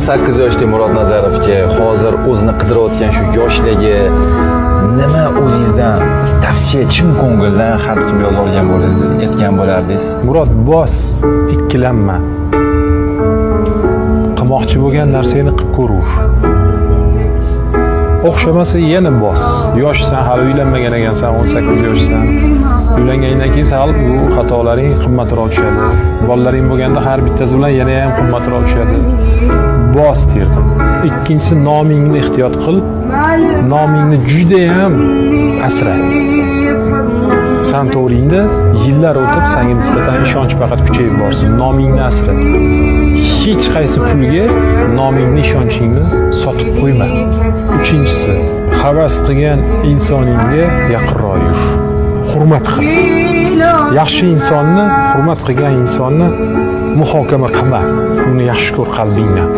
18 yoshli Murod Nazarovga, hozir o'zini qidirayotgan shu yoshlarga nima o'zingizdan tavsiya, chin ko'ngildan xat qilib yoza olgan bo'lardingiz, aytgan bo'lardingiz? Murod, bos, ikkilanma. Qilmoqchi bo'lgan narsangni qilib ko'raver. O'xshamasa yana bos. Yoshsan, hali uylanmagan ekansan, 18 yoshsan. Uylangandan keyin sal bu xatolaring qimmatroq tushadi. Bolalaring bo'lganda har bittasi bilan yana ham qimmatroq tushadi. Bos derdim. Ikkinchisi, nomingni ehtiyot qil. Nomingni juda ham asra. San to'g'ringda yillar o'tib senga nisbatan ishonch faqat kuchayib borsin. Nomingni asra. Hech qaysi pulga nomingni, ishonchingni sotib qo'yma. Uchinchisi, havas qilgan insoningga yaqinroq yur. Hurmat qil. Yaxshi insonni, hurmat qilgan insonni muhokama qilma. Uni yaxshi ko'r qalbingdan.